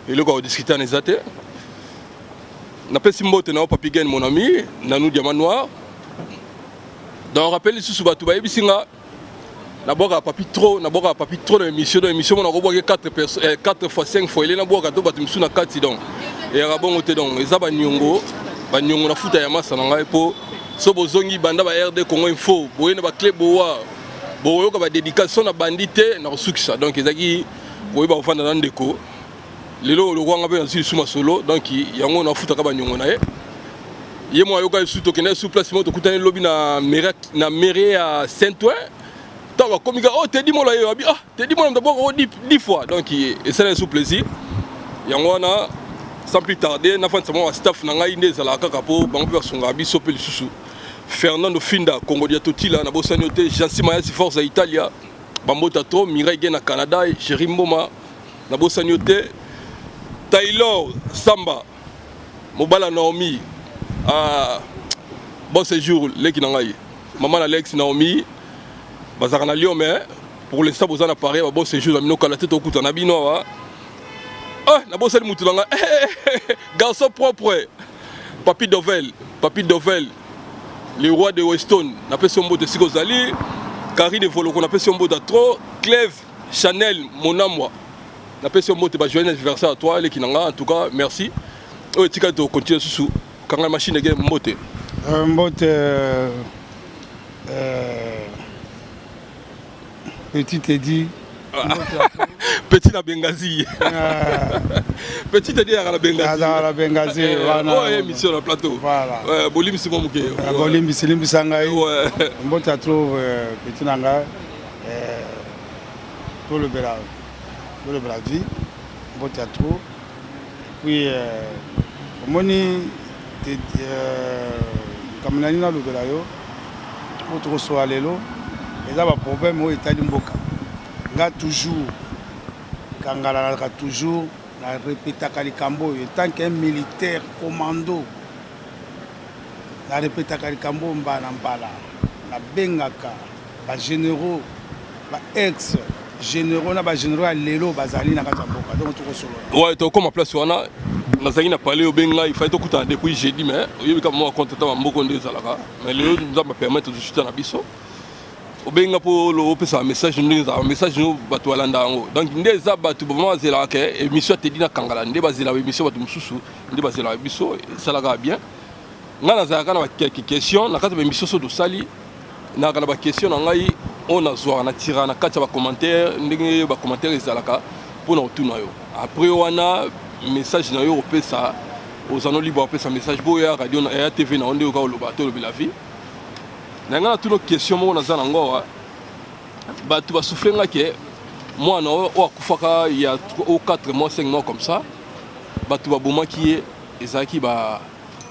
Eloko ya kodiscuter wana eza te. Napesi mbote na yo, Papi Gen, mon ami Nanu Diamant Noir. Donc rappel lisusu, bato bayebisi nga nabwakaka Papi trop, nabwakaka Papi trop na émission. Donc émission mo nakobwaki 4, 4 fois, 5 fois ele nabwaka to bato misusu na kati. Donc eyaka bongo te. Donc eza baniongo, baniongo na futa ya masa na ngai, mpo so bozongi banda ba RD Congo Info, boye na baclé bowa, boyoka badédicace so na bandi te na kosukisa. Donc ezalaki koyeba kofanda na ndeko. Lelo lokwanga mpe nazwi lisu masolo. Donc yango nafutaka baniongo na ye. Ye mo ayoka esu, tokende esu place moko, tokutani lobi na mairie ya Saint-Ouen. Ntango bakomi kaka: "Oh, Tedi Mola." Ye abi: "Ah, Tedi Mola d'abord o 10 fois." Donc esala esu plaisir. Yango wana, sans plus tarder, nafandisa mwa bastaff na ngai nde ezalaka kaka mpo bango mpe basungaka biso. Mpe lisusu Fernando Finda Congo dia Totila, nabosani yo te. Jansi Mayasi Force ya Italia, bambota to Mirai Ge na Canada, Chéri Mboma, nabosani yo te. Taylor Samba Mobala Naomi, ah, bon séjour leki na ngai, mama na Alex, Naomi bazalaka na Lyon, mais pour l'instant boza na Paris. Ba bon séjour na bino, kala te tokutana na bino awa. Ah, nabosani mutu na ngai, garçon propre, Papi Dovel, Papi Dovel, le roi de Weston, napesi yo mbote esika ozali. Karine Voloko, napesi yo mbote trop. Cleve Chanel Monamwa, napesi yo mbote. Ba joyeux anniversaire à toi, eleki na nga. En tout cas merci. Oyo etikali, tocontinue susu. Kanga machine eke, mbote. Mbote, petit Teddy. Petit na Bengazi, petit Teddy yaka na Bengazi. Azalaka na Bengazi wana. Oyo émission na plateau. Voilà. Bolimbisi mwa moke. Bolimbisi, limbisa ngai. Mbote ya trop, petit na ngai. Tolobela, tolobela vie. Mbote ya trop. Puis omoni likambo na nini nalobela yo po tokosola lelo, eza baproblème oyo etali mboka. Nga toujours kangalalaka, toujours narepetaka likambo oyo en tant qu'un militaire commando. Narepetaka likambo oyo mbala na mbala. Nabengaka bagénéraux, baex généraux na bagénéraux ya lelo bazali na kati ya mboka. Donc tokosolola. Ouais, tokóma place wana. Nazalaki na palais, obengi ngai, fallait tokutana depuis jeudi, mais oyebi kaka mwa compte ta bamboka nde ezalaka. Mais lelo Nzambe apermettre tosuta na biso. Obengi nga mpo opesaka message ndenge ezalaka, message no bato balanda yango. Donc nde eza bato vraiment bazelaka ke émission atedi na Kangala, nde bazelaka émission, bato mosusu nde bazelaka biso, esalaka bien. Ngai nazalaka na baquelques question na kati ya baémission. So tosali, nayaka na baquestion na ngai oyo nazwaka na tiraka na kati ya bacommentaire, ndenge bacommentaire ezalaka, mpona kotuna yo. Après wana, message na yo kopesa, oza no libre kopesa message mpo ya radio ya TV na yo nde oyoka koloba. Tolobela vie na ngai. Natuna question moko naza nango awa. Bato basouffle nga ke mwana oyo akufaka ya o 4 mois, 5 mois comme ça, bato babomaki ye, ezalaki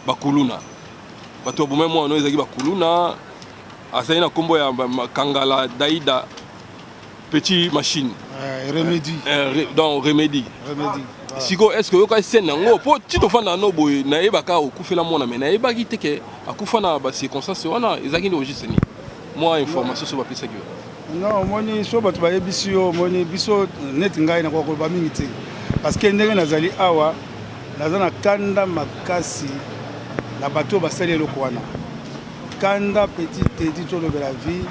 bakuluna. Bato babomaki mwana oyo ezalaki bakuluna. Azali na nkombo ya Kangala Daida Petit Machine. Remedi. Donc Remedi. Remedi. Sikoyo, est ce que oyoka scène yango? Mpo ti tofanda no boye, nayebaka okufela mwana, mais nayebaki te ke akufa na bacirconstance wana. Ezalaki nde registre nini? Mwa information so bapesaki yo. Non, omoni, so bato bayebisi yo, omoni biso neti ngai nakoka koloba mingi te, parce que ndenge nazali awa, naza na kanda makasi na bato oyo basali eloko wana. Kanda, petit Tedi, tolobela vie.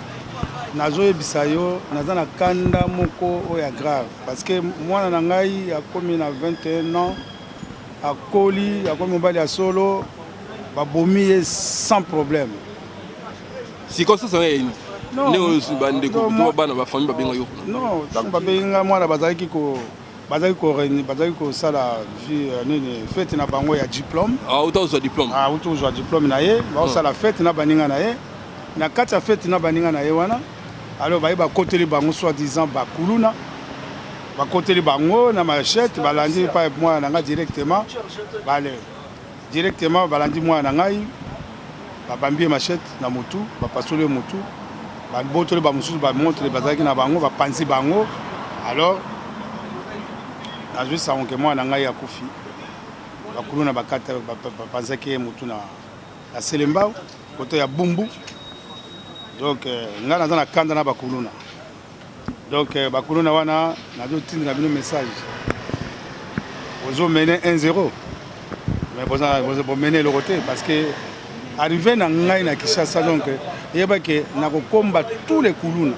Nazoyebisa yo, naza na kanda moko oyo ya grave, parce que mwana na ngai akomi na 21 ans, akoli, akomi mobali ya solo, babomi ye sans problème. Circonstance yango yeni ndenge bandeko to bana, bafamille babenga yo? Non, ntango babengi nga, mwana bazalaki kosala vie nini, fête na bango ya diplôme. Auta kozwa diplôme. Auti kozwa diplôme na ye, baosala fête na baninga na ye. Na kati ya fête na baninga na ye wana, alors baye bakoteli bango, soi-disant bakuluna, bakoteli bango na machette, balandi epai mwana na ngai directement. Bale directement balandi mwana na ngai, babambi ye machette na motu, bapasoli ye motu, babotoli bamosusu bamontre bazalaki na bango, bapanzi bango. Alors nazwi sango ke mwana na ngai akufi, bakuluna bakata, bapanzaki ye motu na Selembao, koto ya Bumbu. Donc ngai naza na kanda na bakuluna. Donc bakuluna wana, nazotindela bino message. Bozo mener 1-0. Mais boza bo mener eloko te parce que arrivé na ngai na Kinshasa donc yeba ke nakokomba tous les kuluna.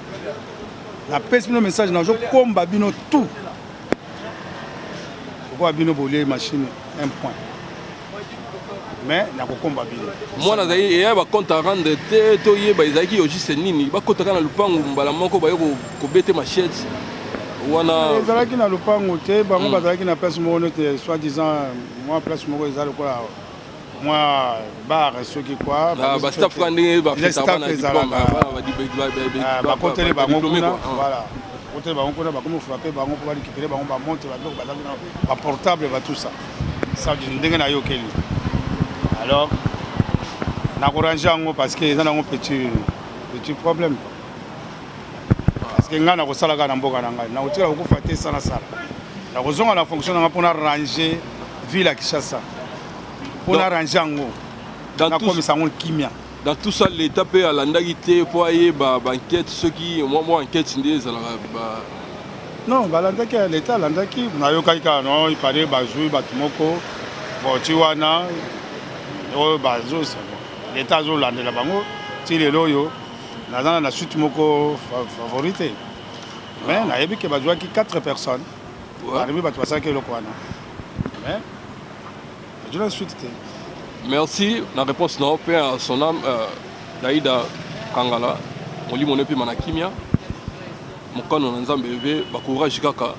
Napesi bino message nazokomba bino tout. Lokola bino bolie machine un point. Mais nakokomba bino. Mwana azali eya ba compte à rendre te toyeba ezalaki yo juste nini bakotaka na lupangu mbala moko baye kobete machette wana. Ezalaki na lupangu te bango bazalaki na place moko nete soit disant mwa place moko eza lokola mwa bar soki quoi. Ba staff ka ndenge ba feta bana diplôme bakoteli bango kuna voilà bakoteli bango kuna bakomi frappe bango mpo barécupérer bango bamontre babiloko bazalaki na baportable ba tout ça ça ndenge nayokeli. Alors nakorange yango parce que eza nango petit petit problème parce que ngai nakosala kaka na mboka na ngai, nakotikala kokufa te salasala, nakozonga na fonction na ngai mpona ranger ville ya Kinshasa, mpona ranger yango, nakomisa yango kimia. Dans tout ça, l'État mpe alandaki te mpo ayeba baenquête soki mwa enquête nde ezalaka ba? Non, balandaki, l'État alandaki. Nayokaki kaka non, ipare bazwi bato moko bon ti wana oyo bazo l'État azolandela bango ti lelo oyo naza na suite moko favori te, mais nayebi ke bazwaki 4 personnes parmi bato basalaki eloko wana, mais bazwi na suite te. Merci na réponse na yo mpe à son âme Daida Kangala, molimo no epema na kimia, mokano na Nzambe eve bacourage kaka.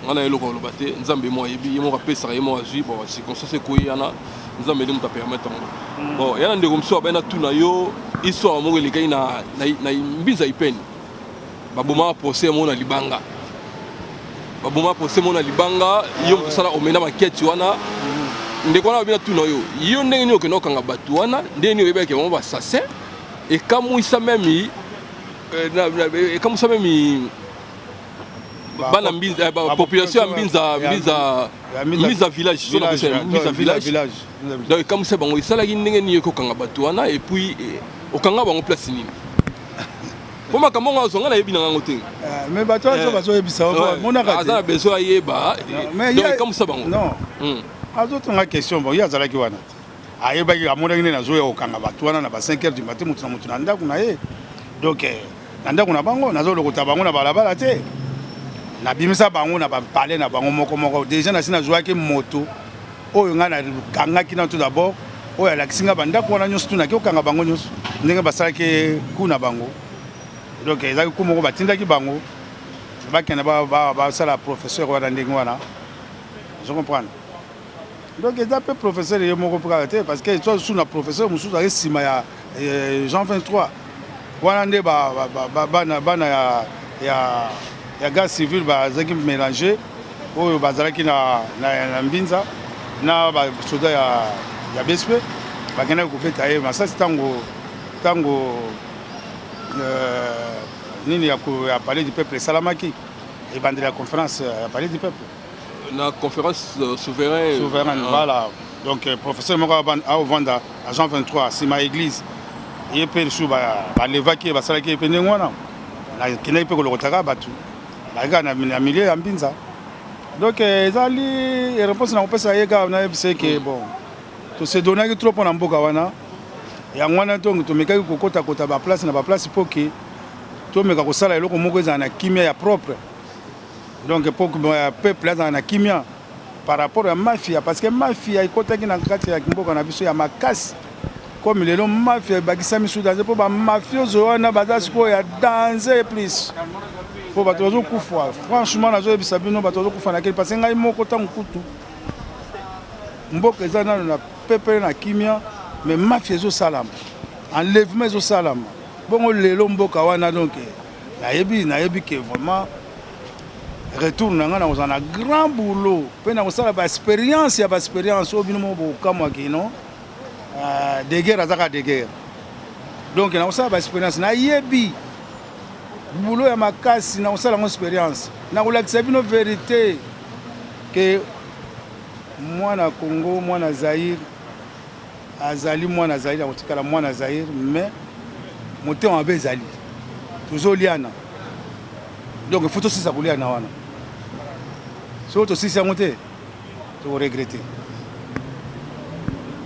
Ngai na eloko aloba te, Nzambe mo ayebi, ye moko apesaka, ye moko azwi. Bon, circonstance ekoyi wana, Nzambe nde moto apermettre yango. Bon, ya na ndeko mosusu abai na tuna yo histoire moko elekaki na Mbinza Ipene, babomaka procès moko na libanga, babomaka procès moko na libanga. Yo moto osala omena maketi wana, ndeko wana babi na tuna yo, yo ndenge nini okende okanga bato wana, ndenge nini oyebaki bango bassassin? Ekamwisa meme, ekamwisa meme bana Mbinza, population ya Mbinza, Mbinza, Mbinza village, Mbinza village. Donc ekamwisa bango, esalaki ndenge nini ekokanga bato wana? Et puis okanga bango place nini? Po makambo ngo azwa, nga nayebi na ngango te. Mais bato azo bazoyebisa monaka. Aza na besoin ayeba. Donc ekamwisa bango. Non, azotonga question. Bon, ye azalaki wana te, ayebaki, amonaki nde nazoya kokanga bato wana na ba 5 heures du matin, motu na motu na ndako na ye. Donc na ndako na bango, nazolokota bango na balabala te, nabimisa bango na bapale na bango moko moko. Déjà nasi nazwaki moto oyo ngai nakangaki na tout d'abord, oyo alakisi ngai bandako wana nyonso, tunaki okanga bango nyonso ndenge basalaki ku na bango. Donc ezalaki ku moko batindaki bango bakende basala professeur wana ndenge wana, ozo comprendre? Donc eza mpe professeur ye moko mpe kaka te, parce que so su na professeur mosusu aye nsima ya Jean 23 wana nde bana bana ya garde civile bazalaki mélange oyo bazalaki na Mbinza na basoda ya BSP, bakendaki kobeta ye masasi ntango nini ya Palais du Peuple esalamaki, ebandeli ya conférence ya Palais du Peuple. Na conférence souverain. Souveraine, voilà. Donc professeur moko aovanda na Jean 23 nsima ya église, ye mpe lisusu balevaki ye, basalaki ye mpe ndenge wana. Nakendaki mpe kolokotaka bato bayaki na milieu ya Mbinza. Donc ezali réponse na kopesa ye kaka, nayebisa ke bon, tose donnaki trop mpo na mboka wana. Yango wana ntongo tomekaki kokotakota baplace na baplace mpo ke tomeka kosala eloko moko ezala na kimia ya propre, donc mpo peuple azala na kimia par rapport ya mafia, parce que mafia ekotaki na kati ya mboka na biso ya makasi. Comme lelo mafia ebakisami su danger, mpo bamafioso wana baza sikoyo ya danger plus, mpo bato bazokufa. Franchement, nazoyebisa bino, bato bazokufa na keli, parce que ngai moko ntango kutu mboka eza nano na pepele na kimia, mais mafia ezosalama, enlèvement ezosalama bongo lelo mboka wana. Donc nayebi ke vraiment retour na ngai nakozala na grand boulot mpe nakosala baexpérience ya baexpérience oyo bino moko bokokamwaki. No de guerre aza kaka de guerre. Donc nakosala baexpérience, nayebi boulot ya makasi, nakosala yango expérience, nakolakisa bino vérité ke mwana Congo, mwana Zaire azali mwana Zaire, akotikala mwana Zaire, mais motema mabe ezali, tozoliana. Donc il faut tosisa koliana wana. Soki tosisi yango te, Toko regretter.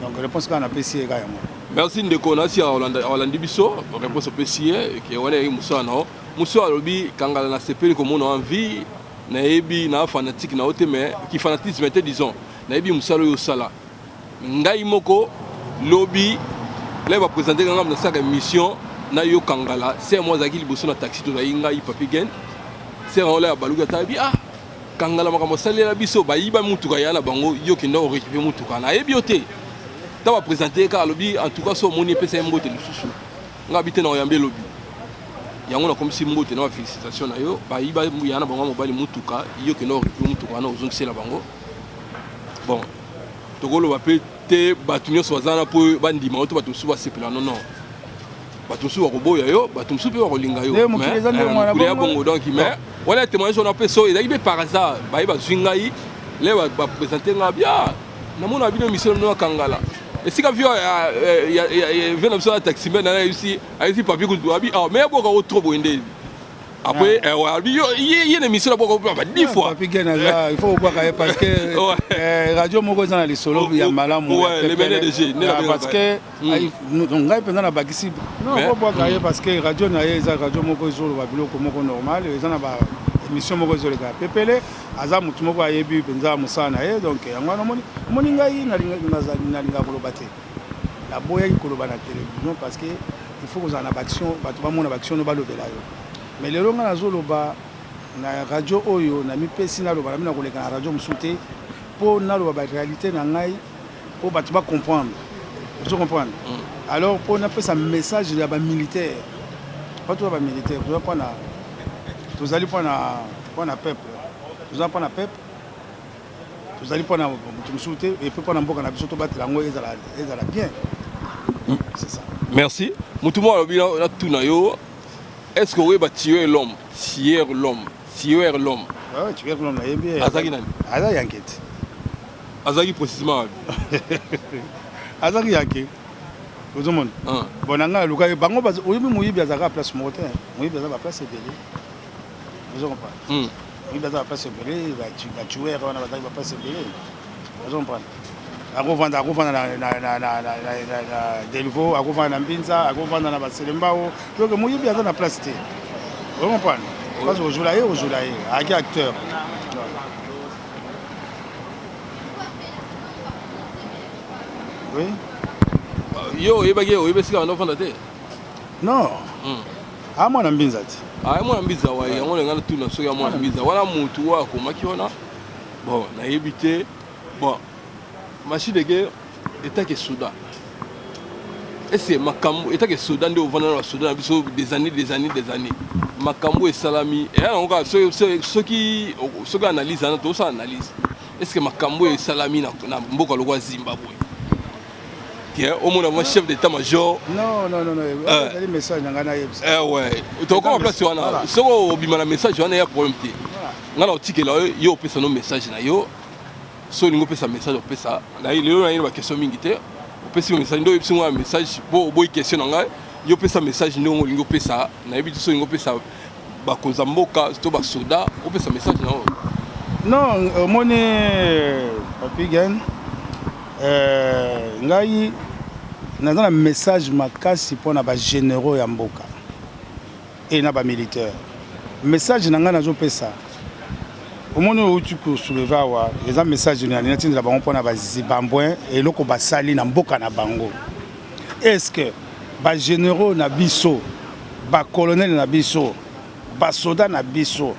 Donc réponse kaka napesi ye kaka yango. Merci ndeko nasi alandi biso réponse opesi ye ke wana eyaki mosala na yo mosusu alobi kangala nasepeli komona en vie nayebi na fanatique na yo te mais ki fanatisme te disons nayebi mosala oyo osala ngai moko lobi lai bapresente nga nasalaka émission na yo kangala ser mo azalaki liboso na taxi tozalaki ngai papi gen ser yango lai abaluki ata abi ah Kangala makambo asalela biso bayiba mutuka ya na bango yo kenda o récupérer mutuka na yebi yo te ta ba présenter ka alobi en tout cas so omoni epesa ye mbote lisusu nga bi te na oyambe lobi yango nakomisi mbote na ba félicitation na yo bayiba ya na bango mobali mutuka yo kenda o récupérer mutuka wana ozongisela bango bon tokoloba mpe te bato nyonso baza wana mpo bandima yo to bato mosusu basepela non non bato mosusu bakoboya yo bato mosusu mpe bakolinga yo mokili ya bongo donc mais wana témoignage wana mpe so ezalaki mpe par hasard baye bazwi ngai le bapresente ngai bia namona bino émission na bino akangala esika vio na biso ya taximen ayebisi ayebisi papi kutu abi ah mais aboka o trop boye nde après ah. eh, abi yo ye na émission na boka ba 10 fois papi gen aza il faut obwaka ye parce que eh, radio moko eza na lisolo ya malamu parce que hmm. ngai mpenza nabakisi non obwaka ye parce que radio na ye eza radio moko ezoloba biloko moko normal eza na ba émission moko ezoleka ya pepele aza motu moko ayebi mpenza mosala na ye donc yango wana omoni omoni ngai nalinga koloba te naboyaki koloba na télévision parce que il faut kozala na baaction bato bamona baaction no balobela yo mais lelo ngai nazoloba na radio oyo namipesi naloba nami na koleka na radio mosusu te mpo naloba baréalité na ngai mpo bato bacomprendre ozo comprendre mm. alors mpo napesa message ya bamilitaire mpo toza bamilitaire toza mpona tozali mpona mpona peuple toza mpona peuple tozali mpona moto mosusu te epuis mpona mboka na biso tobatela yango ezala ezala bien mm. c'est ça merci motu moko alobi natuna yo est ce que oyeba tuer l'homme tuer l'homme tuer l'homme tuer l'homme nayebi azalaki nani aza yankete azalaki précisément wapi azalaki yake ozomona ah. bon na ngai aluka ye bango oyebi moyibi azalaka place moko te moyibi aza baplace ebele ozo comprendre hmm. moyibi aza baplace ebele batueur wana bazalaki baplace ebele ozo comprendre akovanda akovanda na delvo akovanda na mbinza akovanda na baselembao donc moyibi aza na place te ozo comprendre parce ozula ye ozula ye ayaki acteur Oui. Yo oyebaki oyebi esika banda ofanda te? Non. Hmm. Ah mwana mbinza te. Ah mwana mbinza wa yango na ngai tuna soki ya mwana mbinza wana mutu oyo akomaki wana bon nayebi te bon machine de guerre etake soda ese makambo etake soda nde ovanda na basoda na biso des années des années des années makambo esalami eya nango kaka soki soki analyse wana tozosala analyse est ce que makambo oyo esalami na mboka lokola zimbabwe ke omona vraiment chef d'état major non non non euh. ezali message na ngai nayebisa eh ouais tokoma place wana soki obima na message wana ya problème te ngai na otikela yo yo opesa no message na yo So olingi opesa message opesa na lelo na ye ba question mingi te opesi message nde oyebisi ngai message po oboyi question na ngai yo opesa message ndenge olingi opesa nayebi te so olingi opesa bakonzi ya mboka to basoda opesa message na oyo non omoni papi gen euh, ngai naza na message makasi mpo na bagénéraux ya mboka et na ba militaire message na ngai nazopesa omoni oyo outi kosouleve awa eza message na natindela bango mpona bazimbabwe eloko basali na mboka na bango est ce que bagénéraux na biso bacolonel na biso basoda na biso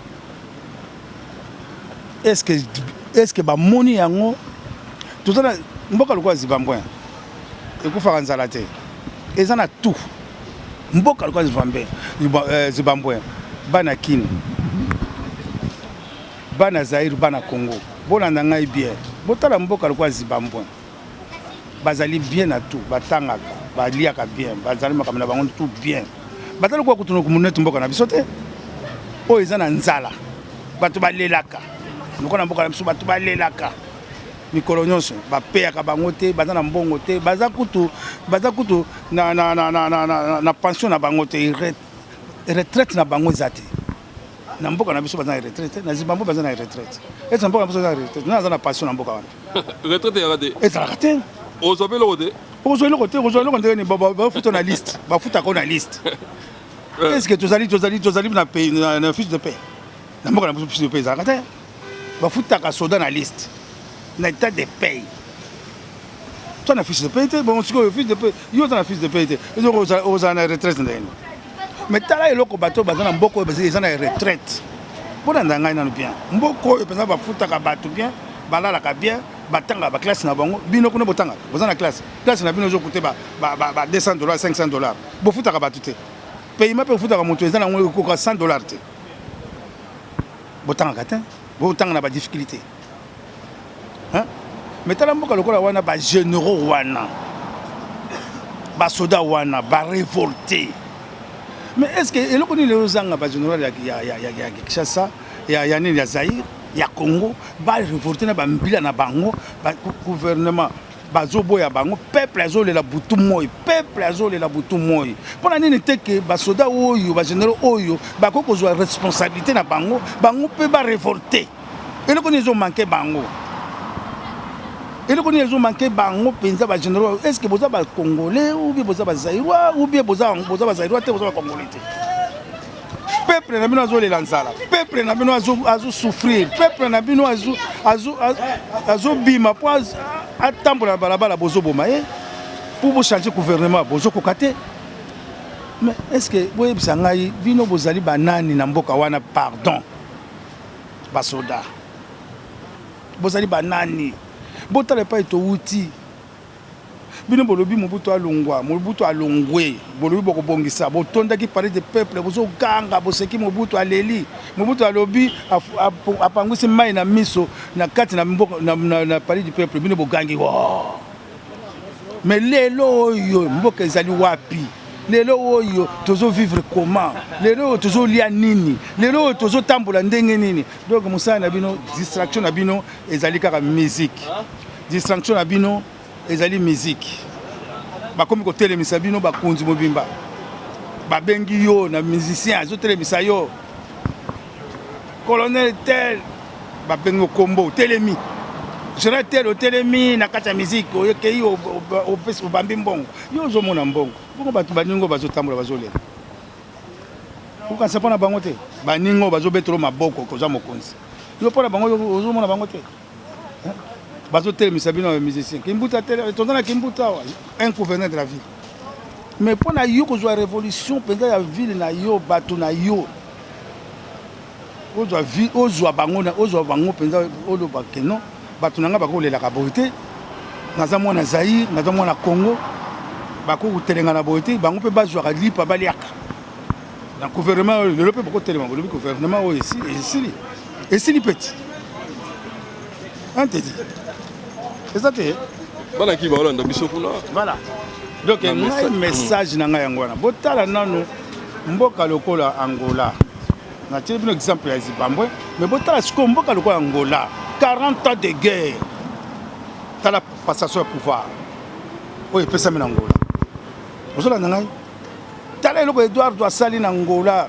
est ce que est ce que bamoni yango toza na mboka lokola zimbabwe ekufaka nzala te eza na tout mboka lokola eh, zimbabwe bana kini bana zaire bana congo bolanda ngai bien botala mboka lokola zimbabwe bazali bien na tout batangaka baliaka bien bazali makambo na bango tout bien baza lokola kutu neti mboka na biso te oyo eza na nzala bato balelaka lokola na mboka na biso bato balelaka mikolo nyonso bapeyaka bango te baza na mbongo te baza kutu baza kutu na, na, na, na, na, na, na pension na bango te retraite na bango eza te. Na mboka na biso baza na retraite, na Zimbabwe baza na retraite. Ete na mboka na biso baza na retraite. Nani aza na passion na mboka wana? Retraite eyaka te. Ezalaka te. Ozwa mpe eloko te. Okozwa eloko te, okozwa eloko ndenge nini? Bafuta na liste, bafutaka na liste. Est-ce que tozali tozali tozali na pays na fiche de paie? Na mboka na biso fiche de paie ezalaka te. Bafutaka soda na liste, na état de paie. Toi na fiche de paie te, bon sikoyo fiche de paie, yo oza na fiche de paie te. Ozala na retraite ndenge nini? Mais tala eloko bato baza na mboka oyo eza na retraite. Bolanda ngai nanu bien. Mboka oyo mpenza bafutaka bato bien, balalaka bien, batangaka ba classe na bango. Bino kuna botangaka, boza na classe. Classe na bino ezo coûter ba, ba, ba, ba 200 dollars, 500 dollars. Bofutaka bato te. Paiement mpe bofutaka moto eza nango ekoka 100 dollars te. Botangaka te, botanga na ba difficulté. Hein? Mais tala mboka lokola wana ba généraux wana basoda wana ba révolté. Mais est-ce que eloko nini ozanga ba général ya, ya, ya, ya, ya Kinshasa ya, ya nini ya Zaïre ya Congo ba révolté na ba mbila na bango ba gouvernement bazoboya bango, peuple azolela butu moi, peuple azolela butu moi. Mpona nini te ke basoda oyo ba généraux oyo bakoki kozwa responsabilité na bango, bango mpe ba révolté? Eloko nini ezomanke bango? Eloko nini ezomanke bango mpenza ba généraux? Est ce que boza ba congolais ou bien boza ba zaïrois ou bien boza boza ba zaïrois te, boza ba congolais te? Peuple na bino azolela nzala, peuple na bino azosouffrir, peuple na bino azobima mpo atambola na balabala, bozoboma ye mpo bochange gouvernement, bozokoka te. Mais est ce que boyebisa ngai, bino bozali banani na mboka wana? Pardon, basoda bozali banani? Botala epai towuti. Bino bolobi Mobutu alongwa, Mobutu alongwe, bolobi bokobongisa, botondaki palais de peuple, bozoganga, boseki Mobutu aleli. Mobutu alobi apangwisi mai na miso na kati na mboka na, na, na palais du peuple, bino bogangi wo. Mais lelo oyo mboka ezali wapi? Lelo oyo tozo vivre comment? Lelo oyo tozolia nini? Lelo oyo tozotambola ndenge nini? Donc mosala na bino, distraction na bino ezali kaka musique. Distraction na bino ezali musique. Bakomi kotelemisa bino bakonzi mobimba. Babengi yo na musicien azotelemisa yo. Colonel tel babengi okombo otelemi. Général tel otelemi na kati ya musique oyekei opesi obambi mbongo. Yo ozomona mbongo. Bongo bato baningo bazotambola bazolela. Okanisa mpo na bango te. Baningo bazobetelo maboko koza mokonzi. Yo mpo na bango ozomona bango te. Bazotelemisa bino ba musicien. Kimbuta tele, toza na Kimbuta awa, un gouverneur de la ville. Mais mpo na yo kozwa révolution mpenza ya ville na yo, bato na yo, ozwa vie, ozwa bango, ozwa bango mpenza, oloba ke non, bato na ngai bakolelaka boye te, naza mwana Zaïre, naza mwana Congo, bakoki kotelengana boye te, bango mpe bazwaka lipa baliaka. Na gouvernement oyo lelo mpe bokotelema, bolobi gouvernement oyo esili, esili peti antedi eza te. Bana ki baolanda biso kuna. Voilà. Donc ngai message na ngai yango wana, botala nanu mboka lokola Angola. Natie bino exemple ya Zimbabwe, mais botala sikoyo mboka lokola Angola, 40 ans de guerre. Tala passation ya pouvoir oyo epesami na Angola. Ozolanda ngai? Tala eloko Eduardo asali na Angola.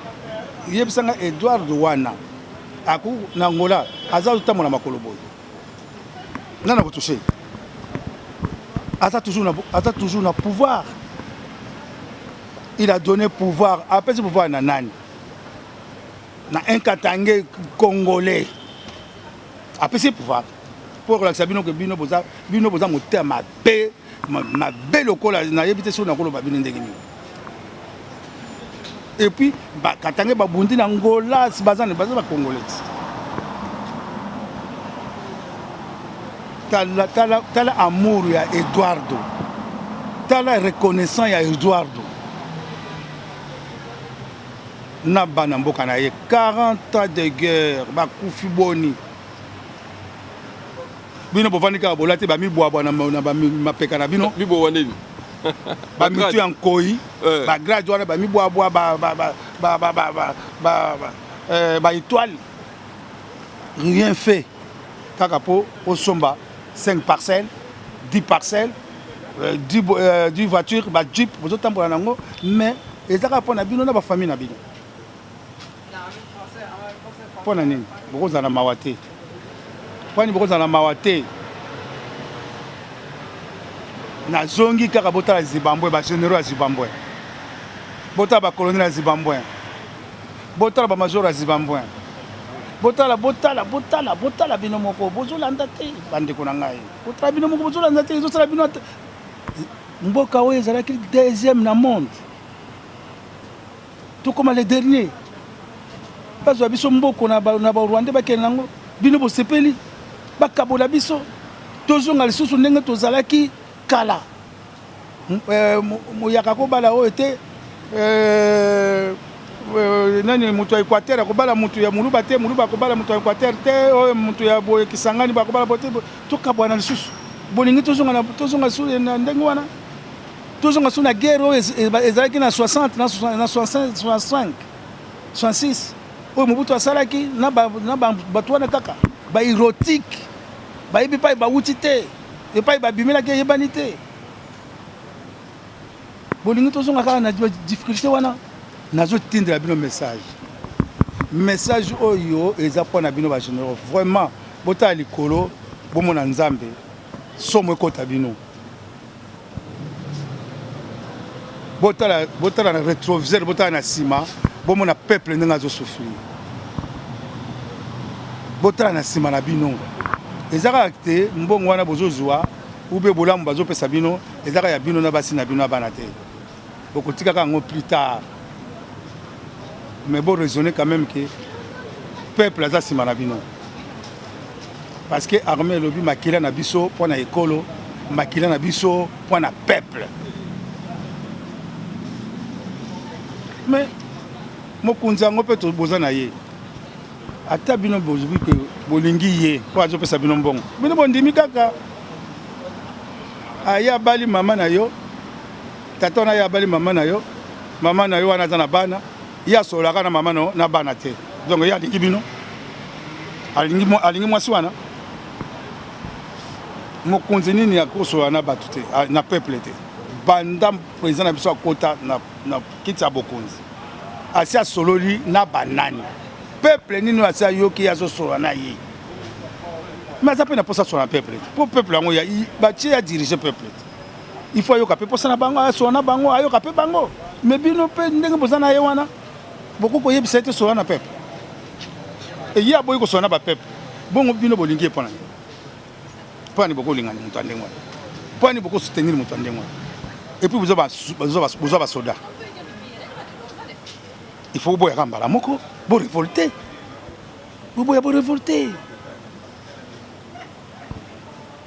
Yebisa ngai Eduardo wana aku na Angola aza kotambola makolo boye. Nani akotouche? Aza toujours na, aza toujours na pouvoir. Il a donné pouvoir, apesi pouvoir na nani? Na un Katangais congolais. Apesi pouvoir pour kolakisa bino ke bino boza, bino boza motema mabe, mabe lokola nayebi te soki nakoloba bino ndenge nini. Et puis ba Katangais babundi na Angola, baza baza ba congolais. Tala, tala, tala amour ya Eduardo. Tala reconnaissant ya Eduardo. Na bana mboka na ye 40 ans de guerre bakufi boni. Bino bovandi kaka bolati ba mibwabwa na, na ba mapeka na bino. Mibwabwa nini? Ba mitu ya nkoi, ba grade wana ba mibwabwa ba ba ba ba ba ba ba ba ba, ba étoile. Rien fait. Kaka po osomba 5 parcelles, 10 parcelles, 10, 10 voitures, ba jeep bozotambola nango, mais eza kaka mpo na bino na ba famille na bino. Mpo na nini bokozala na mawa te? Mpo na nini bokozala na mawa te? Nazongi kaka botala Zimbabwe, ba generaux ya Zimbabwe, botala ba colonel ya Zimbabwe, botala ba major ya Zimbabwe, botala botala botala botala bino moko bozolanda te, bandeko na ngai, botala bino moko bozolanda te, ezosala bino mboka oyo ezalaki deuxième na monde tokoma le dernier bazwa biso mboko na barwandais bakende nango bino bosepeli bakabola biso tozonga lisusu ndenge tozalaki kala eh, moyaka kobala oyo te eh, eh, nani moto ya équateur akobala moto ya moluba te moluba akobala moto ya équateur te oyo moto ya boye kisangani bakobala boye te tokabwana lisusu bolingi tozonga lisusu na ndenge wana Tozonga su na guerre oyo ezalaki na 60 na 65 66 oyo Mobutu asalaki na bato wana kaka ba erotique bayebi epai bawuti te epai babimelaki eyebani te. Bolingi tozonga kaka na difficulté wana? Nazotindela bino message, message oyo eza mpo na bino ba generaux, vraiment botala likolo bomona Nzambe, somo ekota bino. Botala, botala na retroviseur, botala na sima, bomona peuple ndenge azo souffrir. Botala na sima na bino. Eza kaka te mbongo wana bozozwa ube bolamu bazopesa bino, eza kaka ya bino na basi na bino na bana te. Bokotikaka yango plus tard. Mais bo raisonner quand même que peuple aza sima na bino. Parce que armée elobi makila na biso mpo na ekolo, makila na biso mpo na peuple. Mais mokonzi yango mpe boza na ye, ata bino bozwi ke bolingi ye mpo azopesa bino mbongo, bino bondimi kaka aye abali mama na yo, tata wana aye abali mama na yo, mama na yo wana aza na bana, ye asololaka na mama no na bana te, donc ye alingi bino, alingi, alingi mwasi wana. Mokonzi nini akosolola na bato te, na peuple te? Banda président na biso akota na, na kiti ya bokonzi, asi asololi na banani? Peuple nini oyo asi ayoki ye azosolola na ye? Mais aza mpe na mposa asolola na peuple te, mpo peuple yango batie ya dirige peuple te. Il faut ayoka mpe mposa na bango, asola na bango, ayoka mpe bango. Mais bino mpe ndenge boza na ye wana, bokoki koyebisa ye te sola na peuple. Eye aboyi kosola na bapeuple, bongo bino bolingi ye mpo na nini? Mpo nini bokolingani moto ya ndenge wana? Mpo nini bokosoutenir moto ya ndenge wana? Et puis boza basoda, il faut boyaka mbala moko borevolte, boboya borevolte,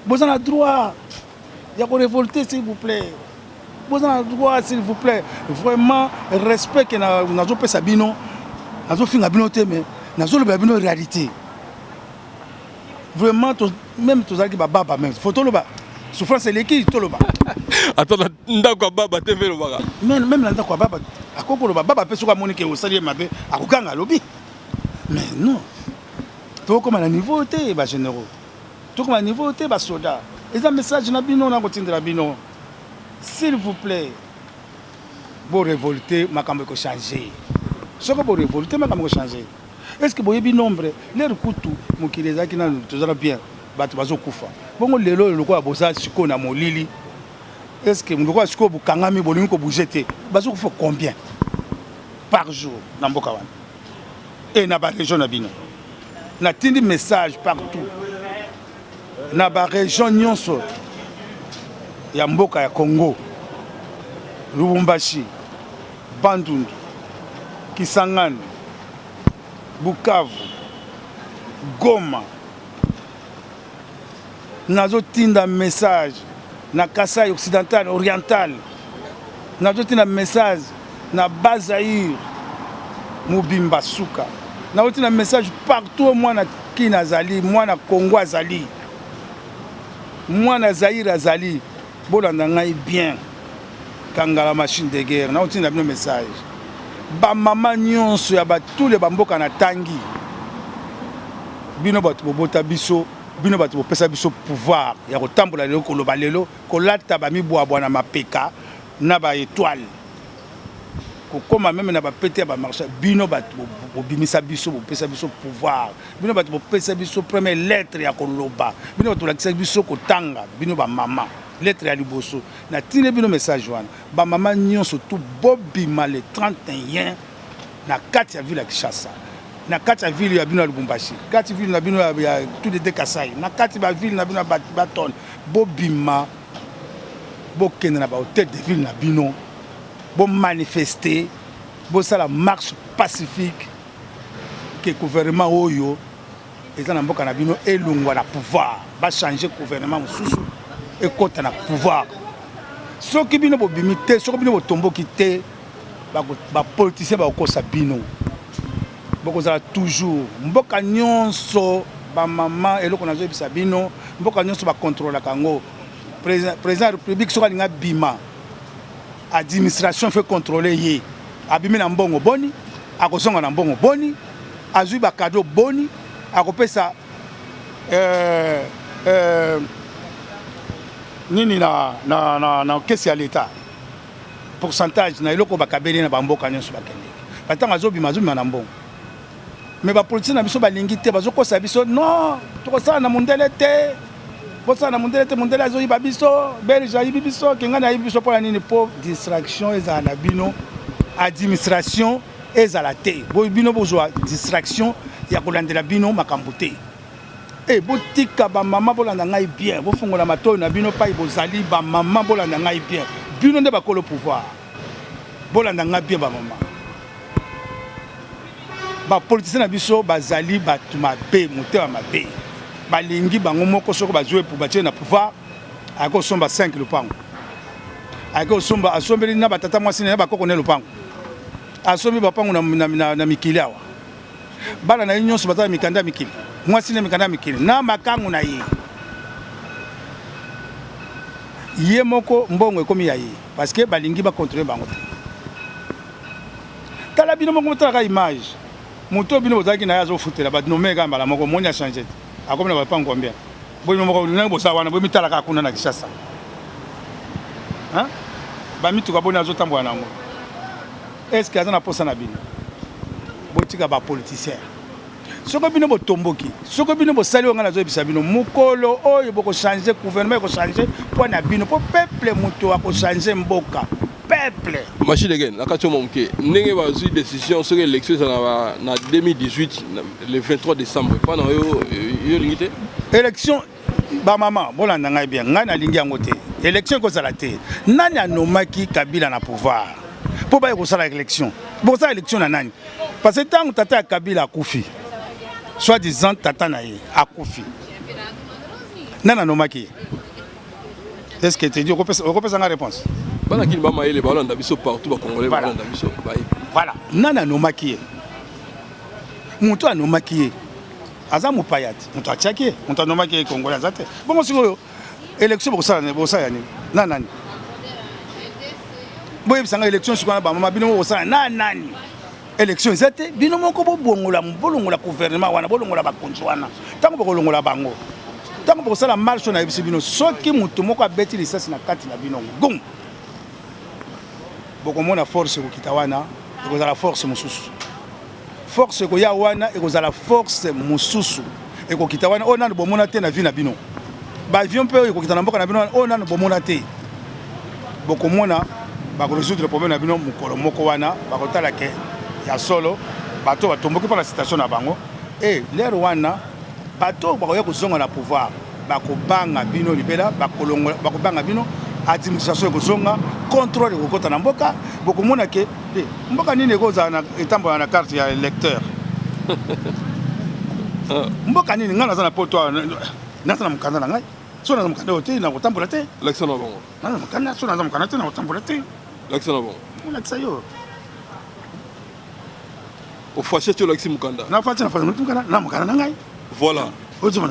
boza na droit ya ko révolter, s'il vous plaît. Boza na droit, s'il vous plaît. Vraiment respect ke nazopesa bino, nazofinga bino te, mais nazolobela bino réalité. Vraiment to, même tozalaki bababa, même faut toloba souffrance eleki, toloba. Ata na ndako ya baba te mpe elobaka. Même na ndako ya baba akoki koloba. Baba mpe soki amoni ke osali ye mabe, akokanga alobi. Mais non, tokokoma na niveau te ba généraux, tokoma na niveau te basoda. Eza message na bino nakotindela bino, s'il vous plaît, borevolte, makambo ekochange. Soki borevolte, makambo ekochange. Est ce que boyebi nombre lere kutu mokili ezalaki nanu tozala bien, bato bazokufa bongo. Lelo oyo lokola boza sikoyo na molili, est ce que lokola sikoyo bokangami, bolingi kobouge te, bazokufa combien par jour na mboka wana e na baregion na bino? Natindi message partout na baregion nyonso ya mboka ya Congo: Lubumbashi, Bandundu, Kisangani, Bukavu, Goma. Nazotinda message na Kasai occidental, oriental. Nazotinda message na Bas-Zaïre mobimba suka. Nazotinda message partout, mwana Kina azali, mwana Congo azali, mwana Zaïre azali. Bolanda ngai bien, kangala machine de guerre. Nazotinda bino message, bamama nyonso ya batule bamboka na tangi bino, bato bobota biso, bino bato bopesa biso pouvoir ya kotambola lelo, koloba lelo, kolata bamibwabwa na mapeka na baetoile. Kokoma meme na ba pete ya ba marche bino bato bobimisa biso, bopesa biso pouvoir, bino bato bopesa biso première lettre ya koloba, bino bato bolakisa biso kotanga, bino ba mama lettre ya liboso. Natindi bino message wana, ba mama nyonso tout bobima le 31 na kati ya ville ya Kinshasa, na kati ya ville ya bino ya Lubumbashi, kati ville na bino ya tout de Kasai, na kati ba ville na bino ya Baton, bobima bokende na ba hotel de ville na bino, bo manifester, bosala marche pacifique que gouvernement oyo eza na mboka na bino elongwa na pouvoir, ba changer gouvernement mosusu ekota na pouvoir. Soki bino bobimi te, soki bino botomboki te, ba politiciens bakokosa bino, bokozala toujours mboka nyonso. Ba mama, eloko nazoyebisa bino, mboka nyonso bakontrolaka yango. Président ya république soki alingi abima, administration fait contrôler ye. Abimi na mbongo boni, akozonga na mbongo boni, azwi ba cadeau boni, akopesa nini na caisse ya l'État, pourcentage na eloko bakabeli na bamboka nyonso bakendeki. Batango azobima, azobima na mbongo. Mais bapoliticien na biso balingi te, bazokosa biso: non, tokosala na mondele te, bosala na mondele te, mondele azoyiba biso, Belge ayibi biso, kengani ayibi biso. Mpona nini? Mpo distraction ezala na bino, administration ezala te, bino bozwa distraction ya kolandela bino makambo te. E botika bamama, bolanda ngai bien, bofungola matoi na bino pai bozali. Bamama, bolanda ngai bien, bino nde bakolo pouvoir. Bolanda ngai bien, bamama. Bapoliticien na biso bazali bato mabe, motema mabe. Balingi bango moko. Soki bazwi epu, batie na pouvoir, ayaki kosomba 5 lopango, ayaki kosomba, asombeli na batata mwasi na bakoko na lopango, asombi bapango na mikili awa. Bana na ye nyonso baza na mikanda ya mikili, mwasi na mikanda ya mikili, na makangu na ye. Ye moko mbongo ekomi ya ye, parce que balingi bacontrôle bango te. Tala bino moko, botalaka image. Moto oyo bino bozalaki na ye, azofutela banommer kaka mbala moko, moni achanger te, akomi na bapango combien? Boyino moko ndenge bosala wana, bomitalaka kuna na Kinshasa, bamituka boni azotambola nango? Est ce que aza na posa na bino? Botika bapoliticien. Soki bino botomboki, soki bino bosali oyo ngai nazoyebisa bino, mokolo oyo bokochanger gouvernement, ekochanger mpo na bino, mpo peuple moto akochanger mboka, peuple. Machine again na kati yo moke, ndenge bazwi décision, soki élection ezala na 2018 le 23 décembre, mpa na yo, yo olingi te? Élection, bamama, bolanda ngai bien, ngai nalingi yango te. Élection ekozala te. Nani anomaki Kabila na pouvoir mpo baye kosala élection? Bokosala élection na nani? Parce que ntango tata ya Kabila akufi, soit disant tata na ye akufi, nani anomaki ye? Est ce que te di okopesa nga réponse? Bana kini bamayele balanda biso partout, bacongolais balanda biso, bayebi. Voilà, nani anomaki ye? Moto anomaki ye aza mopaya te. Moto atiaki ye, moto anomaki ye congolais aza te. Bongo sikoyo élection bokosala, bokosala nini na nani? Boyebisanga élection sikoyo na bamama, bino bokosala na nani? Élection eza te. Bino moko bobongola, bolongola gouvernement wana, bolongola bakonzi wana. Ntango bokolongola bango, ntango bokosala marche, nayebisi bino, soki moto moko abeti lisasi na kati na bino, gum, bokomona force ekokita wana, ekozala force mosusu. Force ekoya wana, ekozala force mosusu ekokita wana, oyo nanu bomona te na vie na bino. Baavion mpe oyo ekokita na mboka na bino wana, oyo nanu bomona te. Bokomona bakorésoudre problème na bino mokolo moko wana. Bakotala ke ya solo bato batomboki mpo na situation na bango. E lere wana, bato oyo bakoya kozonga na pouvoir bakobanga bino libela, bakobanga bino. Administration ekozonga, contrôle ekokɔta na mboka. Bokomona ke mboka nini ekozala etambola na carte ya électeur? Mboka nini? Ngai naza na poto, naza na mokanda na ngai. So naza mokanda oyo te, nakotambola te. Lakisa na bango. Naza mokanda, so naza mokanda te, nakotambola te. Lakisa na bango. Olakisa yo. Ofashe ti olakisi mokanda. Nafati, nafati mokanda na mokanda na ngai. Voilà,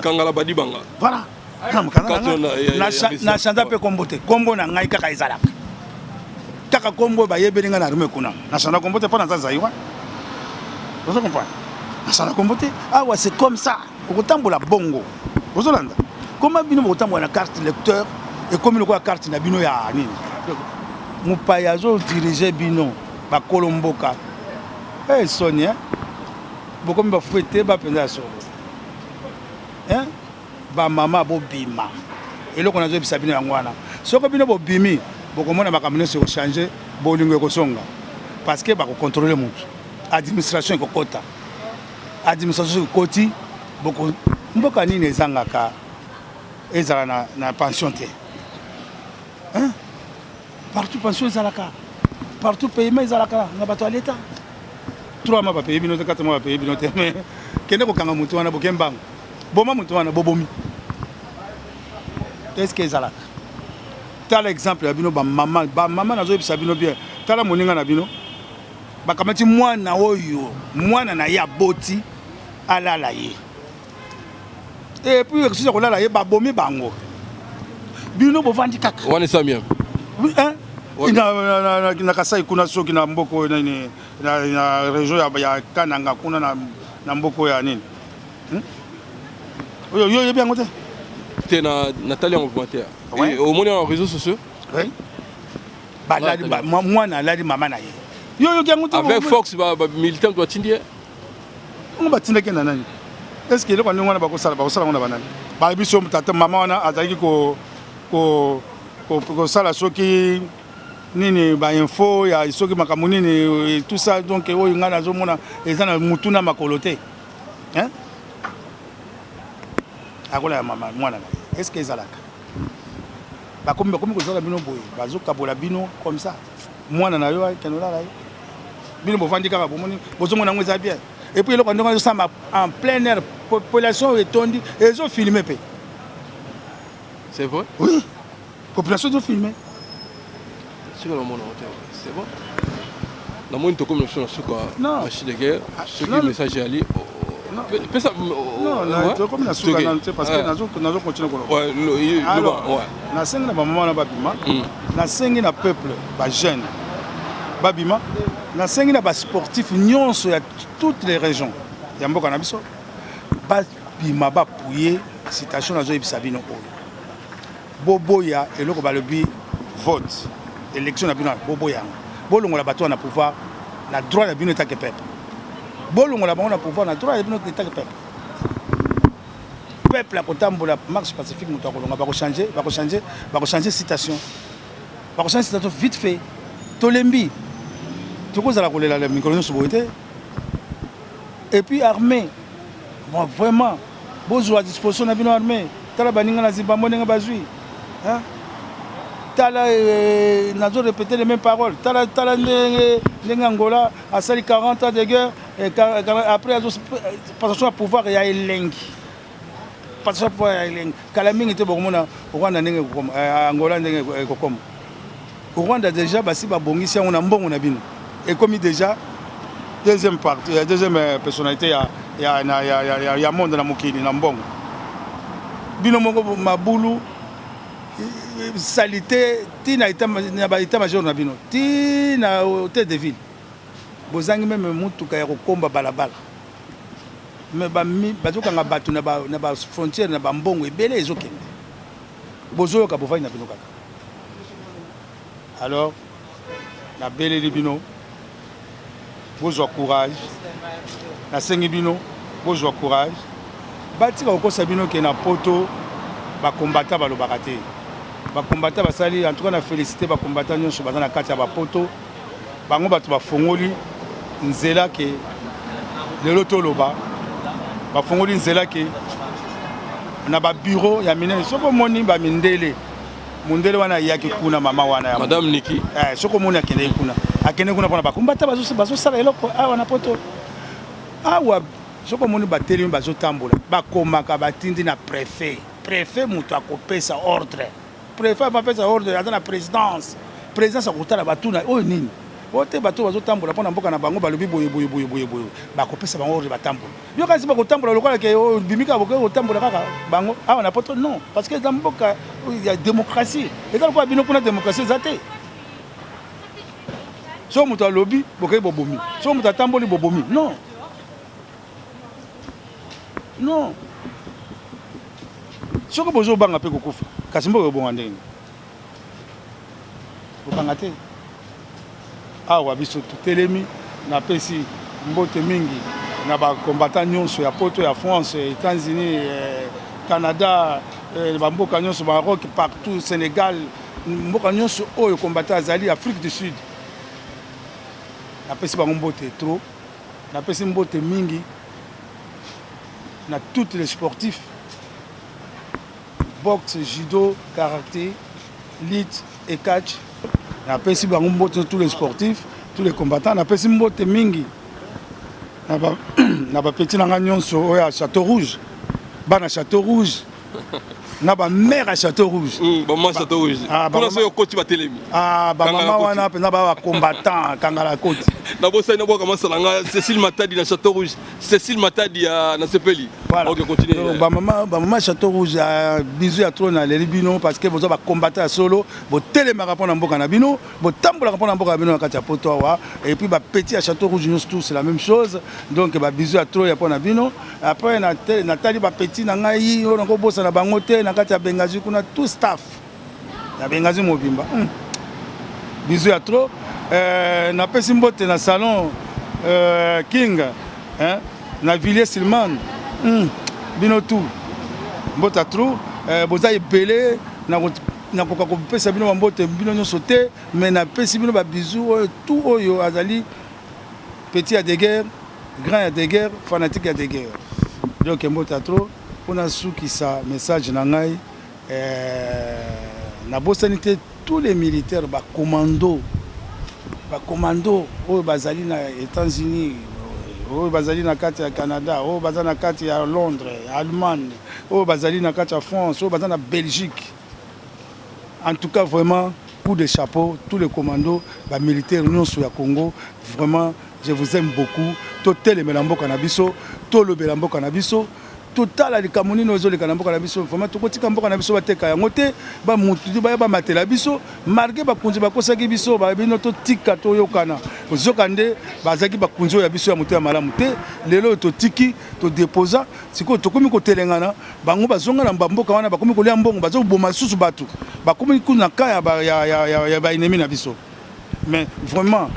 kangala badibanga. Voilà, na mokanda na ngai. Nachangea mpe kombo te. Kombo na ngai kaka ezalaka kaka kombo bayebeli ngai na arme kuna. Nachangea kombo te mpo naza zaïrois, ozo comprendre? Nachangea kombo te. Awa c'est comme ça, okotambola bongo, ozolanda koma. Bino bokotambola na carte lecteur, ekomi lokola carte na bino ya nini. Mopaya azodirige bino. Bakolo mboka. Eh soni hein. Bokomi ba fouette ba penza ya solo. Hein? Ba mama bobima. Eloko nazoyebisa bino yango wana. Soko bino bobimi, bokomona makambo nyonso ekochange, bolingo ekozonga. Parce que bakocontrole mutu. Administration ekokota. Administration ekoti, boko mboka nini ezangaka ezala na, na pension te. Hein? Partout pension ezalaka. Partout paiement ezalaka na bato ya l'État. 3 mois bapaye bino te, 4 mois bapaye bino te. Mais kende kokanga moto wana boke mbango. Boma moto wana bobomi. Est-ce que ezalaka? Tala exemple ya bino ba mama, ba mama nazoyebisa bino bien. Tala moninga na bino. Bakamati mwana oyo, mwana na ye aboti alala ye. Et puis ekosusa kolala ye babomi bango. Bino bovandi kaka. Wana esa bien. Oui, hein? Na, na, na, na Kasai kuna soki na mboka oyo nini na, na région ya, ya Kananga kuna na, na mboka oyo ya nini hmm? Oyo yo oyebi yango te? Te na natali yango vraiment te. Ouais. Omoni yango réseaux sociaux? Oui. Balali ba, mwana alali mama na ye. Yo oyoki yango te? Avec Fox ba, ba militant batindi ye. Yango batindaki na nani? Est ce que eloko ndenge wana bakosala bakosala yango na banani? Bayebi so tata mama wana azalaki ko ko kosala soki nini ba info ya soki makambo nini tout ça donc oyo ngai nazomona eza na mutu na makolo te hein? Akola ya mama mwana na ye est ce que ezalaka? Bakomi bakomi kozala bino boye bazokabola bino comme ça mwana na yo akende olala ye bino bovandi kaka bomoni bozomona yango eza bien et puis eloko ndenge ezosamba en plein air population oyo etondi ezofilme mpe. C'est vrai? Oui, population ezofilme. Soki namona te, c'est bon, namoni tokomi na biso na suka. Machine de guerre, soki message eyali pesa. Tokomi na suka nanu te parce que nazo continue koloba. Nasengi na bamama wana babima, nasengi na peuple, bajeune babima, nasengi na basportif nyonso ya toutes les régions ya mboka na biso babima bapuye citation. Nazoyebisa bino oyo, boboya eloko balobi vote, élection na bino, boboya yango. Bolongola bato wana na pouvoir na droit na bino etake peuple. Bolongola bango na pouvoir na droit ya bino etake peuple. Peuple akotambola marche pacifique, moto akolonga. Bakochange, bakochange, bakochange citation, bakochange citation vite fait. Tolembi, tokozala kolela mikolo nyonso boye te. Et puis armée, bon, vraiment bozwa disposition na bino armée. Tala baninga na Zimbabwe ndenge bazwi. Tala, nazo répéter les mêmes paroles. Tala, tala ndenge ndenge Angola asali 40 ans de guerre et après azo passation ya pouvoir ya elengi, passation ya pouvoir ya elengi. Kala mingi te bokomona Rwanda ndenge ekokoma, Angola ndenge ekokoma. Rwanda déjà basi babongisi yango na mbongo na bino, ekomi déjà deuxième partie, deuxième personnalité ya, ya, ya, ya, ya, ya monde na mokili na mbongo. Bino moko mabulu, salité ti na ba état major na bino, ti na hôtel de ville, bozangi même mutuka ya kokomba balabala. Mais bazokanga bato na bafrontière na bambongo ebele ezokende, bozoyoka, bovandi na bino kaka. Alors nabeleli bino bozwa courage, nasengi bino bozwa courage. Batika kokosa bino ke na poto bakombata balobaka te. Bakombata basali, en tout cas na félicité bakombata nyonso baza na kati ya bapoto. Bango bato bafongoli nzela ke lelo toloba, bafongoli nzela ke na babureau ya minene. Soki omoni bamindele, mondele wana ayaki kuna, mama wana ya Madame Niki. Soki omoni akendeki kuna, akende kuna mpona bakombata bazosala eloko awa na poto awa. Soki omoni batelemi bazotambola, bakomaka, batindi na préfet. Préfet moto akopesa ordre. Préfet apesa ordre, aza na présidence. Présidence akotala, batuna oyo nini oyo te. Bato bazotambola mpona mboka na bango, balobi boye boye boye boye boye, bakopesa bango ordre, batambola. Yo kasi bakotambola lokola ke oyo bimi kaka, bokoki kotambola kaka bango awa na poto? Non, parce que eza mboka ya démocratie. Eza lokola bino kuna, démocratie eza te. Soki moto alobi, bokei bobomi. Soki moto atamboli, bobomi. Non, non, soki bozobanga mpe kokufa, kasi mboka ebonga ndenge? Bobanga te. Awa biso totelemi, napesi mbote mingi na ba combattants nyonso ya poto, ya France, Etats-Unis, Canada, ba mboka nyonso, Maroc, partout, Senegal, mboka nyonso oyo combattant azali, Afrique du Sud. Napesi bango mbote trop. Napesi mbote mingi na toutes les sportifs, boxe, judo, karaté, lutte et catch. Napesi bango mbote, tous les sportifs, tous les combattants. Napesi mbote mingi na bapeti na nga nyonso oyo ya Château Rouge, bana Château Rouge na bamare ya Château Rouge. Bamama Château Rouge. Ah, kuna soki okoti, batelemi. Ah, bamama wana mpenza ba bacombattant, kangala koti. Nabosani nabwaka masala nga Cécile Matadi na Château Rouge, Cécile Matadi ya na sepeli. Voilà. Ok, continue. Donc, bamama Château Rouge, bisou ya trop, naleli bino parce que boza bacombattant ya solo, botelemaka mpo na mboka na bino, botambolaka mpo na mboka na bino na kati ya poto awa. Et puis bapeti ya Château Rouge nyonso, tout, c'est la même chose. Donc babisou ya trop ya mpo na bino. Après natali bapeti na ngai oyo nakobosana bango te na kati ya Bengazi kuna, tout staff ya Bengazi mobimba. Bisou ya trop. Napesi mbote na salon King, hein? Na Villiers Silman. Bino tout mbote ya trop. Boza ebele, nakoka kopesa bino bambote bino nyonso te, mais napesi bino babisou oyo tout oyo azali petit ya de guerre, grand ya de guerre, fanatique ya de guerre. Donc mbote ya trop. Mpona sukisa message na ngai, nabosani te tous les militaires, bacommando, bacommando oyo bazali na États-Unis, oyo bazali na kati ya Canada, oyo baza na kati ya Londres, Allemagne, oyo bazali na kati ya France, oyo baza na Belgique. En tout cas, vraiment, coup de chapeau, tous les commandos, bamilitaire nyonso ya Congo. Vraiment, je vous aime beaucoup. Totelemela mboka na biso, tolobela mboka na biso, totala likambo nini ezoleka na mboka na biso. Vraiment, tokotika mboka na biso bateka yango te, bamutu baya bamatela biso, malgré bakonzi bakosaki biso babino totika, toyokana. Ozoka nde bazalaki bakonzi oyo ya biso ya moto ya malamu te. Lelo oyo totiki, todeposa, sikoyo tokomi kotelengana. Bango bazonga na bamboka wana, bakomi kolia mbongo, bazoboma lisusu bato, bakomi kuna ka ya baennemi na biso. Mais vraiment,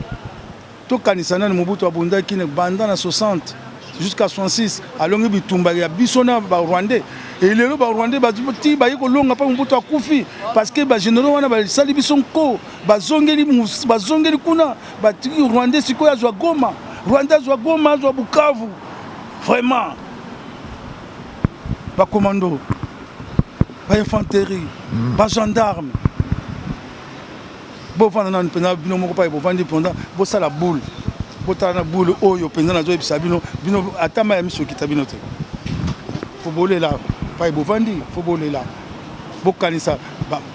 tokanisa nani Mobutu abundaki banda na 60 jusqu'à 66, alongi bitumba ya biso na Barwandais. Elelo Barwandais ti baye kolonga mpa Mobutu akufi, parce que bagénéraux wana basali biso nko, bazongeli, bazongeli kuna, batiki Rwandais. Sikoyo azwa Goma, Rwandais azwa Goma, azwa Bukavu. Vraiment, bacommando, bainfanterie, bagendarme, bovanda nanu mpenza bino moko pai, bovandi mpenza, bosala boule, botala na boule oyo mpenza nazoyebisa bino. Bino ata mai ya miso ekita bino te, fo bolela pai bovandi, fo bolela, bokanisa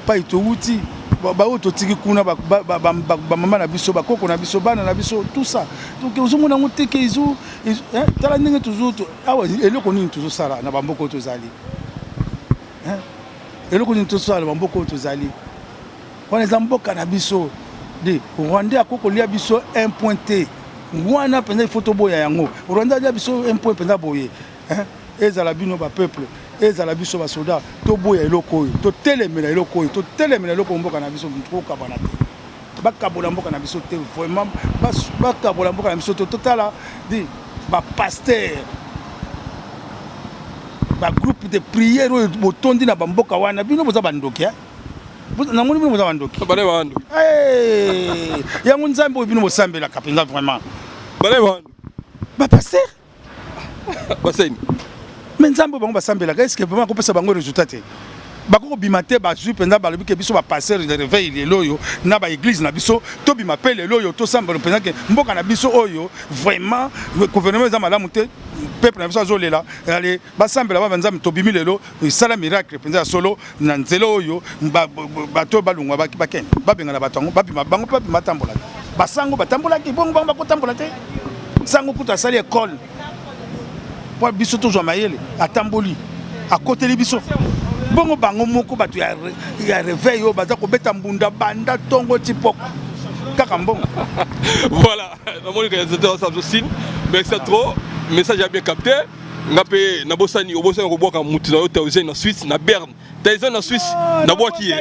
pai towuti, baoyo totiki kuna, bamama na biso, bakoko na biso, bana na biso, tout ça. Donc ozomona yango te ke tala ndenge tozo awa, eloko nini tozosala na bamboka oyo tozali, eloko nini tozosala na bamboka oyo tozali wana? Eza mboka na biso de Rwandais akoki kolia biso un point te. Wana mpenza il faut toboya yango. Rwandais alia biso un point mpenza boye, ezala bino bapeuple, ezala biso basoda, toboya eloko oyo, totelemela eloko oyo, totelemela eloko. Mboka na biso tokokabana te, bakabola mboka na biso te. Vraiment, bakabola mboka na biso te. Totala di bapasteur, bagroupe de prière oyo botondi na bamboka wana. Bino boza bandoki, namoni bino boza bandoki. Yango Nzambe oyo bino bosambelaka mpenza, vraiment, bapasteur baseni. Mais Nzambe oyo bango basambelaka, est ce que vraiment akopesa bango résultat te? Bakokobima te, bazwi mpenza, balobi ke biso bapasteur de réveil lelo oyo na baeglise na biso tobima mpe lelo oyo tosambela mpenza ke mboka na biso oyo vraiment gouvernement eza malamu te, peuple na biso azolela. Ale, basambela ba Nzambe, tobimi lelo, esala miracle mpenza ya solo na nzela oyo. Bato oyo balongwa, bakende, babengana bato yango, babima, bango mpe babima, batambola te. Basango batambolaki bongo, bango bakotambola te. Sango kutu asali ekole mpo biso tozwa mayele, atamboli, akoteli biso bongo. Bango moko bato ya réveil oyo baza kobeta mbunda banda ntongo ti poko, kaka mbongo. Voilà, namoni réalisateur asala biso signe. Merci trop, message a bien capté. Nga mpe nabosani, obosani kobwaka mutu na yo Tyson na Suisse, na Berne. Tyson na Suisse, nabwaki ye.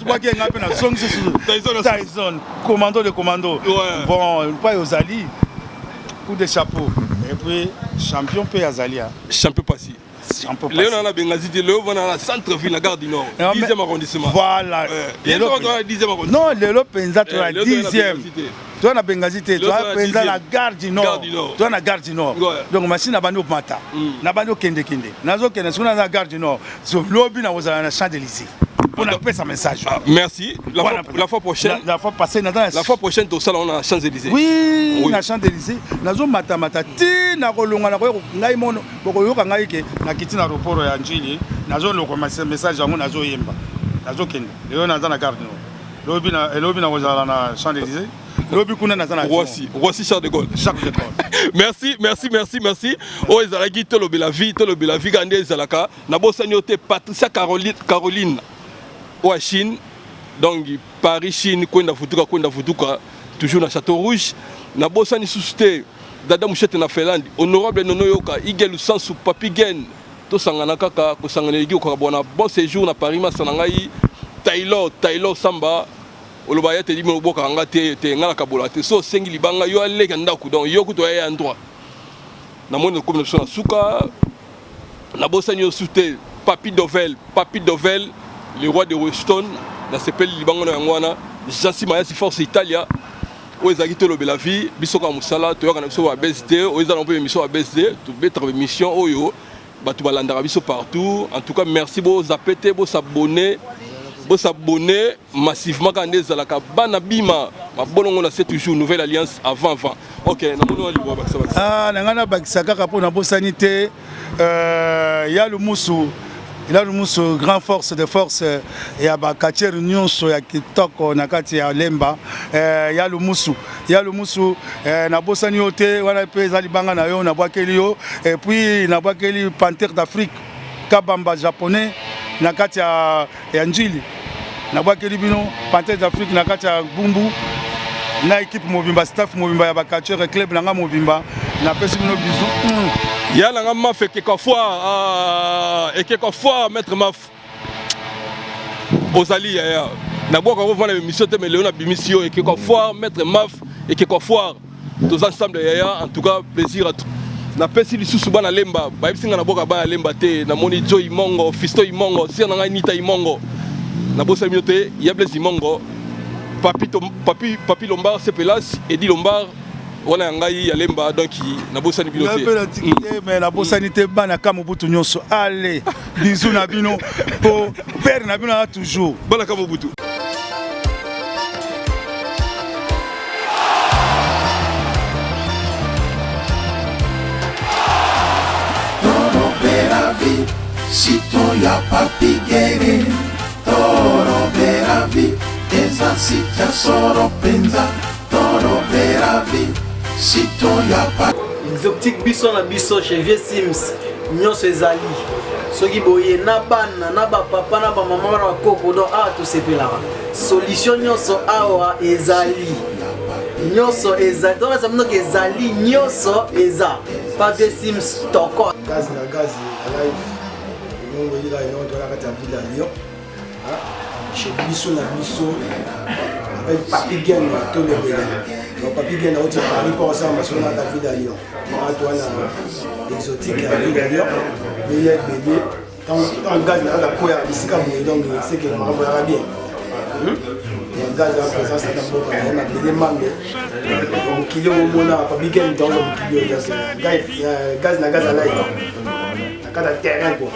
Obwaki ye, nga mpe nazongisi susu. Tyson na Suisse. Tyson, commando de commando. Bon, pai ozali, coup de chapeau. Et puis champion mpe azali, ah. Champion Pasi. Champion. Leo na Bengazi te, leo vana na centre ville, na gare du Nord, 10e arrondissement. Voilà. Lelo 10e arrondissement. Non, lelo mpenza toza 10e, toza na Bengazi te, toza mpenza na gare du Nord, toza na gare du Nord. Donc machine na bandi omata, na bandi okendekende, nazokende soki naza na gare du Nord. So lobi nakozala na Champ Élysées mpo napesa message. Ah, merci. La, voilà, fois, la fois prochaine. La fois passée, la, la fois prochaine, tosala na Champs-Élysées. Oui, oui. Na Champs-Élysées, nazomatamata ti nakolonga, nakoya ngai mono, bokoyoka ngai ke nakiti na aéroport ya Njili, nazolokwa message yango, nazoyemba, nazokende. Lelo naza na gare du Nord, lobi elobi nakozala na Champs-Élysées, lobi kuna naza na Roissy, Roissy Charles de Gaulle. Charles de Gaulle. Merci, merci, merci, merci. Oyo ezalaki Tolobela Vie, Tolobela Vie kaka nde ezalaka. Nabosani yo te, Patricia Caroline, Caroline oyo ya Chine, donc Paris, Chine, kwenda futuka, kwenda futuka, toujours na Château Rouge. Nabosani susu te Dada Mushete na Finlande, honorable Nono Yoka, Igel Sansu, Papi Gen, tosangana kaka, kosangana eliki kokabwana. Bon séjour na Paris, masa na ngai Taylor, Taylor Samba, oloba ya te limi obokaka nga te te, nga nakabola te. So osengi libanga yo aleka ndako, donc yo kutu oya ya droit. Namoni okomi na biso na suka. Nabosani yo su te Papi Dovel, Papi Dovel, le roi de Weston, nasepeli libango na yango wana. Jansi Mayasi, Force Italia. Oyo ezalaki Tolobela Vie. Biso kaka mosala, toyaka na biso ba base te. Oyo eza na mpe émission ya base te, tobetaka émission oyo bato balandaka biso partout. En tout cas merci, bozape te, bosabonner, bosabonner massivement kaka nde ezalaka. Bana bima mabolongo na se, toujours nouvelle alliance avant avant. Ok, namoni wana libwa, bakisa, bakisa. Ah, na ngai nabakisa kaka mpo nabosani te, ya Lumusu, ya Lumusu, grand force de force ya bakatiere nyonso ya kitoko na kati ya Lemba. Ya Lumusu, ya Lumusu, nabosani yo te. Wana mpe eza libanga na yo, nabwakeli yo. Et puis nabwakeli Panthère d'Afrique, Kabamba japonais na kati ya Njili. Nabwakeli bino Panthère d'Afrique na kati ya Bumbu na équipe mobimba, staff mobimba ya bacatcheur, club na nga mobimba, napesi bino bisou. Ya nanga Maf ekeka foire, ekeka foire, maître Maf ozali yaya, nabwaka kovanda émission te, mais lelo nabimisi yo. Ekeka foire, maître Maf ekeka foire, toza ensemble yaya. En tout cas plaisir à tout. Napesi lisusu bana Lemba, bayebisi nga nabwaka bana Lemba te. Namoni Jo Imongo, Fisto Imongo, sir na ngai Nita Imongo, nabosani bino te. Ya Blaise Imongo, Papi, Papi, Papi Lombard, Sepelas, Edi Lombard wana ya ngai ya Lemba, donc nabosani bino te. Mpe natiki te, mais nabosani te bana ka Mobutu nyonso. Ale bisou na bino po père na bino aza toujours. Bana ka Mobutu. Tolobela Vie, sito ya Papi Gere. Tolobela Vie eza site ya solo mpenza. Tolobela Vie, sito ya pa Exotique, biso na biso chez Vieux Sims nyonso ezali. Soki boye na bana na bapapa na bamama na bakoko, donc awa tosepelaka, solution nyonso awa ezali, nyonso ezali. Donc nasa mnoki ezali, nyonso eza pa Vieux Sims toko. Gaz na gaz ya live, elongo elika elongo, toza na kati ya ville ya Lyon chez biso na biso avec Papi Gen Tolobela. Donc Papi Gen auti Paris mpo kosala masolo na kati ya ville ya Lyon. Wana towana exotique ya ville ya Lyon, eya ebele. Ntango gaz na kaka koya bisika boye, donc c'est que makambo yaka bien. Gaz ya présence na mboka na ye mabele mambe mokili oyo omona Papi Gen ntango mokili oyo. Donc gaz na gaz alai na kati ya terrain quoi.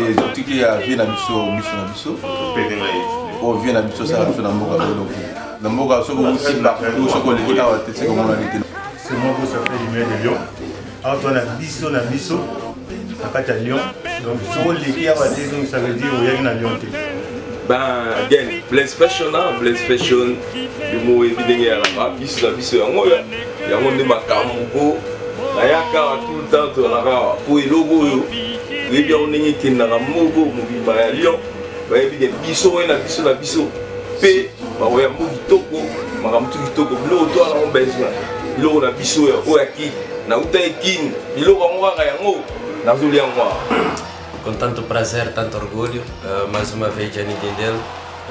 Exotique ya vie na biso, biso na biso, oyo vie na biso osala biso na mboka oyo. Na mboka soki outi partout, soki oleki awa te, soki omonani te. C'est moi, ça fait lumière de Lyon. Awa toza na biso na biso na kati ya Lyon, donc soki oleki awa te, donc ça veut dire oyaki na Lyon te. Ben, again, Blaise Fashion, hein, Blaise Fashion, bimo oyebi ndenge yalaka biso na biso yango oyo, yango nde makambo nayaka awa tout le temps. Tozalaka awa po eloko oyo toyebi yango ndenge ekendaka moko mobimba ya Lyon, bayebi ke biso oyo na biso na biso mpe bakoyambo kitoko, makambo tu kitoko, biloko to wana ngo besoin. Biloko na biso oyo ya Kin. Nauta Kin, biloko yango kaka yango nazolia yango awa. Com tanto prazer, tanto orgulho, eh, mais uma vez Gianni Dendel,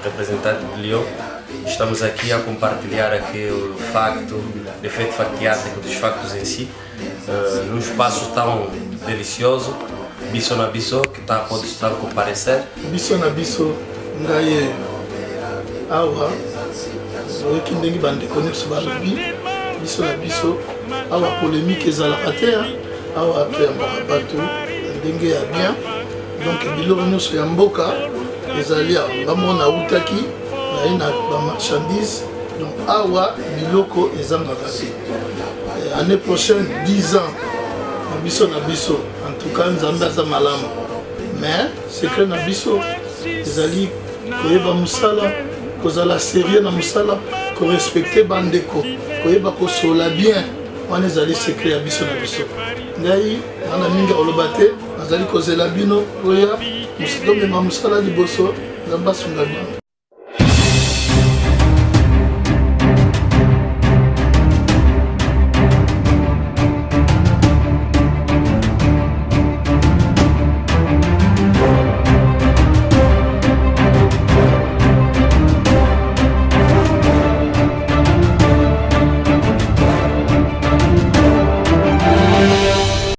representante de Lyon. Estamos aqui a compartilhar aqui o facto, o efeito factiático dos factos em si, eh, num espaço tão delicioso, Biso na Biso, que tá, pode estar a comparecer. Biso na biso, ngai awa oyoki ndenge bandeko nyonso balobi biso na biso awa polémique ezalaka te awa toyambaka bato na ndenge ya bien donc biloko nyonso ya mboka ezali awa nga moko nautaki naye na bamarchandise donc awa biloko ezangaka te eh, année prochaine 10 ans na biso na biso en tout cas nzambe aza malamu mais secret na biso ezali koyeba mosala kozala sérieux na mosala korespecte bandeko koyeba kosola bien wana ezali secret ya biso na biso ngai nana mingi akoloba te nazali kozela bino oya tomema mosala liboso nzambe asunga bino.